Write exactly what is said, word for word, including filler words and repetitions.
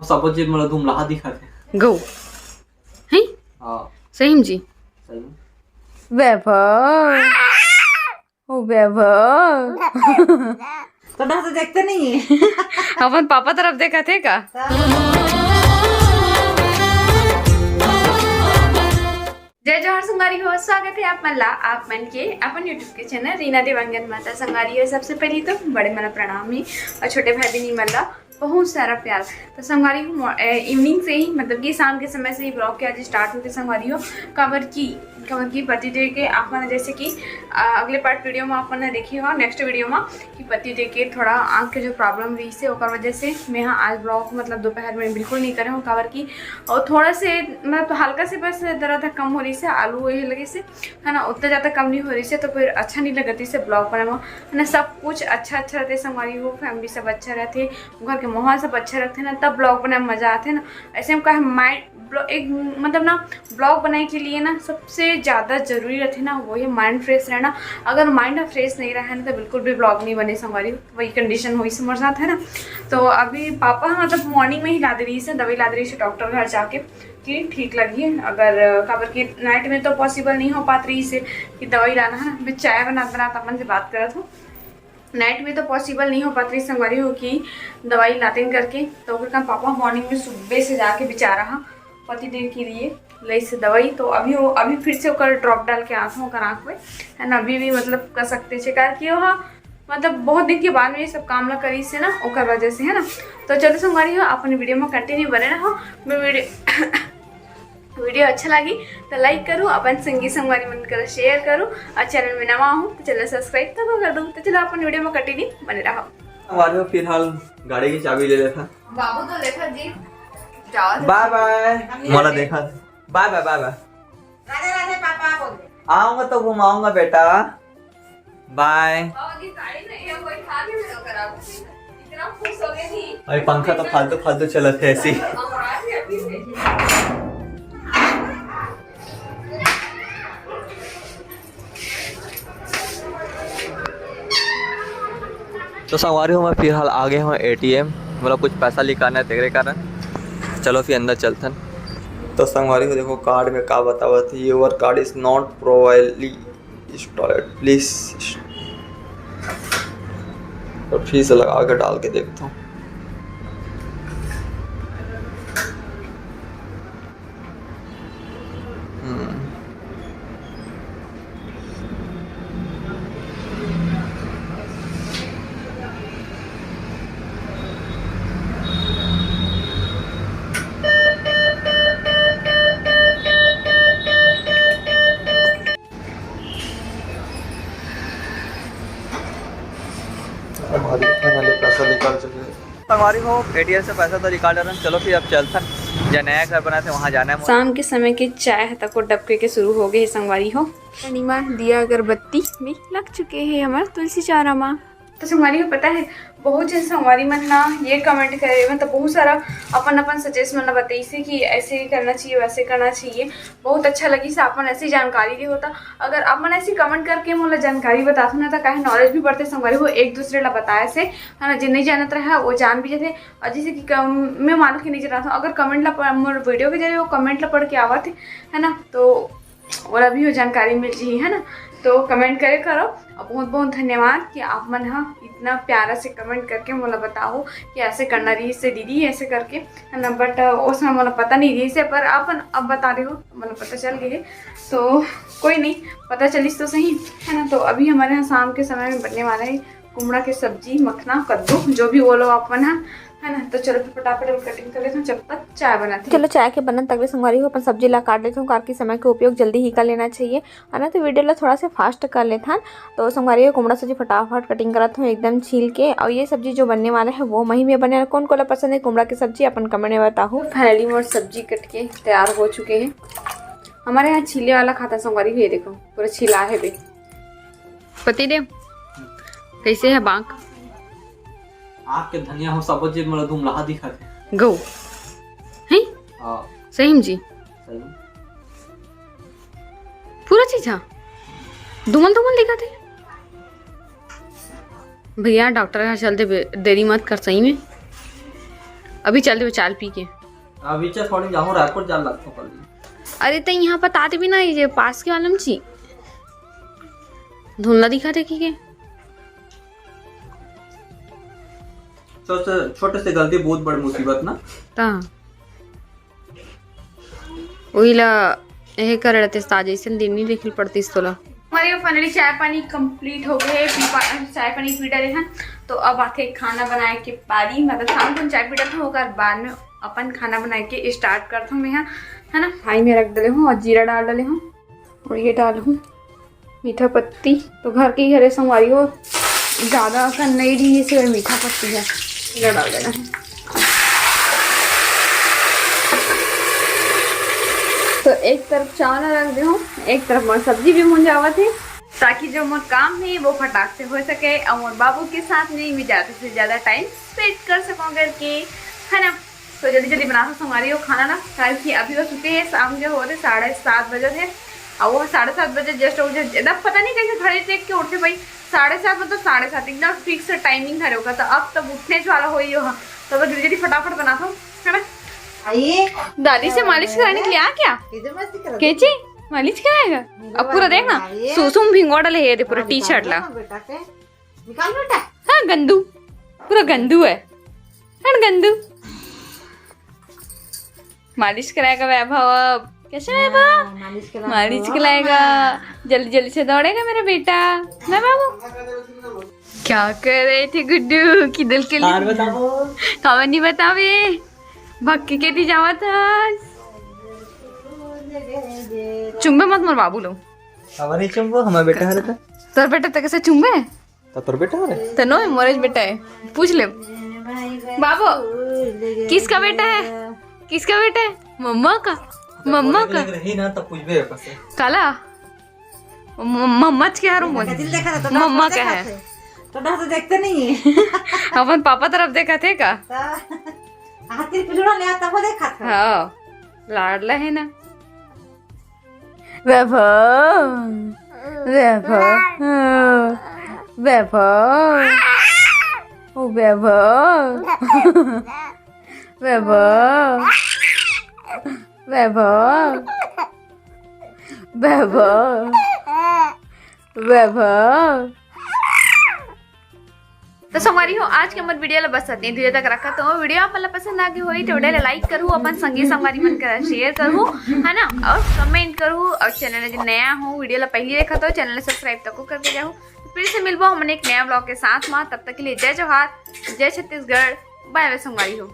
सबो जेब मोला धुमलाहा दिखत हे। गौ। हैं? हाँ। सही में जी? सही में। वैभव। ओ वैभव। तो ढंग से देखते नहीं है। अपन पापा तरफ देखत हे का? जय जोहार संगवारी हो, स्वागत हे आप मन ला, आप मन के अपन YouTube के चैनल रीना देवांगन मा। त संगवारी हो, सबसे पहली तो बड़े मन ला प्रणाम हे और छोटे भाई बहिनी मन ला बहुत सारा प्यार। तो संगवारी हो, मॉ-, ए, इवनिंग से ही, मतलब कि शाम के समय से ही ब्लॉग के आज स्टार्ट होथे संगवारी हो, काबर की, काबर की पति देव के आप मन जैसे कि, अ, अगले पार्ट वीडियो में आप मन देखे हो, नेक्स्ट वीडियो में, कि पति देव के थोड़ा आँख के जो प्रॉब्लम रहिस हे, ओकर वजह से मैं हा आज ब्लॉग, मतलब, दोपहर में बिल्कुल नहीं करे हूँ, काबर की और थोड़ा से, मतलब, हल्का से बस दर्द कम हो रहिस हे, आलू वही लगिस हे, है ना, उतना ज़्यादा कम नहीं हो रहिस हे, तो फिर अच्छा नहीं लगत रहिस हे ब्लॉग बनाए में, है ना। सब कुछ अच्छा अच्छा रहिथे संगवारी हो, फैमिली सब अच्छा रहिथे, घर के माहौल सब अच्छा रहिथे ना, तब ब्लॉग बनाए में मज़ा आथे ना। ऐसे में का है, माइंड ब्लॉ-, एक, मतलब ना, ब्लॉग बनाए के लिए ना सबसे ज़्यादा ज़रूरी रहिथे ना, वो है माइंड फ्रेश रहना। अगर माइंड फ्रेश नहीं रहा है ना, तो बिल्कुल भी ब्लॉग नहीं बने संगवारी, वही कंडीशन होइस हे मोर साथ, है ना। तो अभी पापा, मतलब, मॉर्निंग में ही ला दे रहिस हे, दवाई ला दे रहिस हे डॉक्टर घर जाके, कि ठीक लगही। अगर, काबर कि नाइट में तो पॉसिबल नहीं हो पात रहिस हे कि दवाई लाना, है ना। मैं चाय बनात बनात अपन से बात करत हूँ, नाइट में तो पॉसिबल नहीं हो पात रहिस संगवारी हो कि दवाई लातेन करके, तो ओकर कारण पापा मॉर्निंग में सुबह से जाके बेचारा हा पति देव के लिए लइस हे दवाई। तो अभी वो, अभी फिर से ओकर ड्रॉप डाल के आत हूँ ओकर आँख में, है ना। अभी भी, मतलब, कर सकते छे, काहे कि वो हा, मतलब, बहुत दिन के बाद में ये सब काम ला करिस हे ना, ओकर वजह से, है ना। तो चलो संगवारी हो, अपन वीडियो में कंटिन्यू बने रहो। मैं वीडियो वीडियो अच्छा लगी तो लाइक करो, अपन संगी संगवारी मन कर शेयर करो, और चैनल में नवा हो तो चैनल सब्सक्राइब तो कर दो। तो चलो अपन वीडियो में कंटिन्यू बने रहो। संगवारी हो, फिलहाल गाड़ी की चाबी ले लेथा। बाबू तो लेथा जी, जाओ। बाय बाय। मोला देखा। बाय बाय, बाय बाय। राधे राधे पापा बोल दे। आऊंगा तो घुमाऊंगा बेटा। बाय। अरे पंखा तो फालतू फालतू चलत हे ऐसी। तो संगवारी हो, मैं फिलहाल आ गए हूँ एटीएम, मतलब कुछ पैसा निकालना है तेरे कारण। चलो फिर अंदर चलथन। तो संगवारी हो, देखो कार्ड में का बतावत हे, your card is not properly installed, please। तो फिर से लगा के डाल के देखता हूँ। हम्म। हमारी फाइनली पैसा निकाल चुके हैं। संगवारी हो, एटीएम से पैसा तो निकाल डालन। चलो फिर अब चलथन, जे नया घर बनाथे वहाँ जाना है। शाम के समय के चाय ह तको डबके के शुरू हो गए हे संगवारी हो। नीमा दिया अगरबत्ती में लग चुके हे हमर तुलसी चौरा मा। तो संगवारी हो, पता है, बहुत जन संगवारी मन ना ये कमेंट करे, मतलब बहुत सारा अपन अपन सजेस्ट मन बताइसे कि ऐसे करना चाहिए, वैसे करना चाहिए। बहुत अच्छा लगिस, आप मन ऐसी जानकारी दे होता। अगर आप मन ऐसी कमेंट करके मोला जानकारी बताथो ना, तो काहे नॉलेज भी बढ़ते संगवारी हो, एक दूसरे ला बताए से, है ना। जे नहीं जानत रहा वो जान भी जाते। और जैसे कि कम, मैं मानो कि नहीं जानत हूँ, अगर कमेंट ला पढ़, मोर वीडियो के जरिए वो कमेंट ला पढ़ के आवत है, है ना, तो ओला भी वो जानकारी मिल जाही, है ना। तो कमेंट करे करो, और बहुत बहुत धन्यवाद कि आप मन हा इतना प्यारा से कमेंट करके मोला बताओ कि ऐसे करना रहिस हे दीदी, ऐसे करके, है ना। बट उस समय मोला पता नहीं रहिस हे, पर आप मन अब बता रहे हो, मोला पता चल गए हे, तो कोई नहीं, पता चलिस तो सही, है ना। तो अभी हमारे यहाँ शाम के समय में बनने वाला है कुमड़ा के सब्जी, मखना, कद्दू, जो भी बोलो आप मन हा, है ना। तो चलो फिर फटाफट अभी कटिंग कर लेते हैं, जब तक चाय बनाते हैं। चलो चाय के बनन तक ले संगवारी हो अपन सब्जी ला काट लेते हूँ, कार की समय के उपयोग जल्दी ही कर लेना चाहिए, है ना। तो वीडियो ला थोड़ा सा फास्ट कर लेते हैं। तो संगवारी हो, कुमड़ा सब्जी फटाफट कटिंग करत हूँ एकदम छील के। और ये सब्जी जो बनने वाला है वो मही में बने। कौन कोला पसंद है कुमड़ा की सब्जी, अपन कमेंट में बताओ। फाइनली मोर सब्जी कट के तैयार हो चुके हैं। हमारे यहाँ छीले वाला खाता संगवारी हो, ये देखो पूरा छिला है बे। पति देव, कैसे है बांक? आपके धनिया हो, सबो जेब मोला धुमलाहा दिखत हे। गौ। हैं? हाँ। सही में जी? सही में। पूरा चीज हा? धुमल धुमल दिखत हे। भैया, डॉक्टर घर चलते बे-, देरी मत कर सही में। अभी चल देबे चाल पी के। अभी चल थोड़ी जाहूँ रायपुर जाल लगता कल। अरे त यहाँ पता भी ना ये पास के वाला में ची धुंधला दिखा थे के। छोटे से, छोटे से गलती बहुत बड़ी मुसीबत ना। ता वही ला यही कर रहते ता जैसे दिन नहीं देखल पड़ती तोला। हमारे फाइनली चाय पानी कंप्लीट हो गए, पी पा-, चाय पानी पी डाले हैं। तो अब आते खाना बनाए के पारी, मतलब शाम को चाय पी डालता हूँ, ओकर बाद में अपन खाना बनाए के स्टार्ट करता हूँ मैं यहाँ, है ना। हाई में रख डाले हूँ और जीरा डाल डाले हूँ और ये डाल हूँ मीठा पत्ती। तो घर के ही हरे संगवारी हो, ज्यादा असन नहीं रही, इसलिए मीठा पत्ती है, ये डाल देना है। तो एक तरफ चावल रख दे हूँ, एक तरफ मोर सब्जी भी भुन जावत है, ताकि जो मोर काम है वो फटाक से हो सके और मोर बाबू के साथ में मैं ज्यादा से ज्यादा टाइम स्पेंड कर सकूँ करके, है ना। तो जल्दी जल्दी बनाता संगवारी हो खाना ना, काहे कि अभी हो चुके हैं शाम के, हो रहे साढ़े सात बजे थे। और वो साढ़े सात बजे जस्ट उठे, एकदम पता नहीं कैसे घड़ी देख के उठे भाई। साढ़े सात मतलब साढ़े सात एकदम फिक्स टाइमिंग है ओकर। तो अब तब उठने वाला हो ही हो, तो अब जल्दी जल्दी फटाफट बनाता हूँ, है ना। आइए। दादी से मालिश कराने के लिए आ क्या? इधर मस्ती करो। कैची मालिश कराएगा? अब पूरा देखना, सुसुम भिंगोड़ा ले ये दे पूरा टी शर्ट ला। बेटा के निकाल बेटा। हाँ गंदू, पूरा गंदू है। हट गंदू। मालिश कराएगा वैभव अब। कैसे वैभव? हाँ, मालिश कराएगा। मालिश कराएगा। जल्दी जल्दी से दौड़ेगा मेरा बेटा। मैं बाबू। क्या कर रहे थे गुड्डू की दिल के लिए? और बताओ। खबर नहीं बतावे। भक्की के दी जावा था। चुम्बे मत मोर बाबू लो। खबर नहीं चुम्बो, हमारा बेटा है तो। तोर बेटा तो कैसे चुम्बे? तो तोर बेटा है? तो नो, मोरेज बेटा है। पूछ ले। बाबू, किसका बेटा है? किसका बेटा है? मम्मा का। मम्मा का। रही ना, तब पूछबे ओकर से। काला? म-, मम्मा के हरो मोर। दिल देखा था, तो मम्मा का है। तो डर तो देखते नहीं है। अपन पापा तरफ देखा थे का? तो हाथी पिलुड़ा ले आता, वो देखा था। हाँ, लाडला है ना। वैभव, वैभव, वैभव, ओ वैभव, वैभव, वैभव, वैभव, वैभव। तो संगवारी हो, आज के हमर वीडियो ला बस अतने दूर तक रखा। तो वीडियो आप ला पसंद आ गई होई तो वीडियो ला लाइक करू, अपन संगी संगवारी मन करा शेयर करू, है ना, और कमेंट करू, और चैनल जो नया हो, वीडियो ला पहली देखा तो चैनल ला सब्सक्राइब तको करके जाओ। तो फिर से मिलबो हमन एक नया ब्लॉग के साथ में, तब तक के लिए जय जोहार, जय छत्तीसगढ़, बाय बाय संगवारी हो।